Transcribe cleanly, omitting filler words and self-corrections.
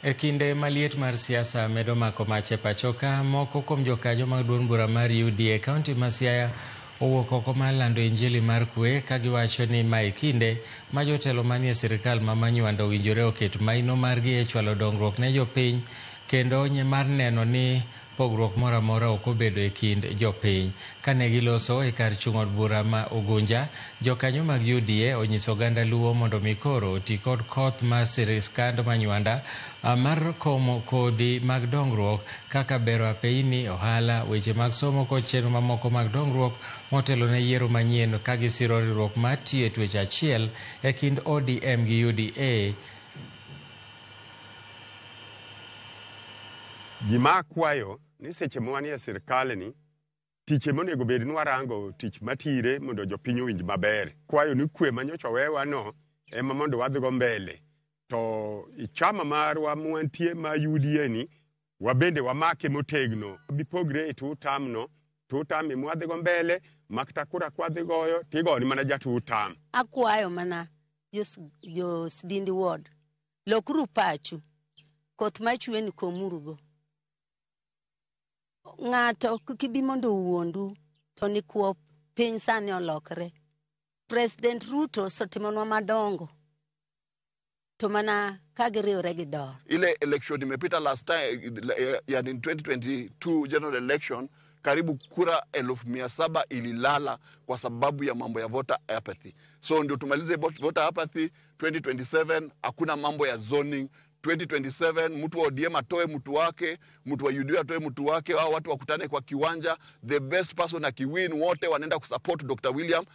E kinde ma liet mar siasa medo mako mach e pacho ka, moko kuom jokanyo mag duond bura mar UDA e kaunti ma Siaya owuok oko mar lando injili mar kwe ka giwacho ni ma e kinde ma jotelo manie sirikal ma Manywanda owinjore oket maino margi e chwalo dongruok ne jopiny kendo mar neno ni pogruok moro amora ok obedo e kind jopiny. Kane giloso e kar chung' od bura ma Ugunja, jokanyo mag UDA onyiso oganda Luo mondo mi koro oti kod koth mar sirikand Manywanda mar komo kodhi mag dongruok kaka bero apeini, ohala, weche mag somo kod chenro mamoko mag dongruok motelo ne yiero manyien ka gisiro riwruok mar tiyo e twech achiel e kind ODM gi UDA. Gima akwayo ni seche ma wanie sirkal ni tich monego bed ni warango tich matire mondo jopiny owinj maber. Kwayo ni kwe manyocha owewa no ema mondo wadhigo mbele. To chama marwa mwantie ma UDA ni wabende wamake motegno. Bipogre e two term no, two term ema wadhigo mbele, makata kura kwadhi goyo tigoni mana ja two term. Akwayo mana jo Sdindi Ward, lokuru pachu, koth machwe ni komurugo. Ng'ato kik ibi mondo owuondu to nikwop piny sani olokre. President Ruto osetimonwa madongo to mana ka giriwre gi dor. Ile election imepita last time, yani 2022 general election, karibu kura 700,000 ililala kwa sababu ya mambo ya voter apathy. So ndio tumalize voter apathy 2027, hakuna mambo ya zoning. 2027 mtu wa ODM atoe mtu wake, mtu wa UDA atoe mtu wake, hao watu wakutane kwa kiwanja, the best person akiwin wote wanaenda kusupport Dr. William.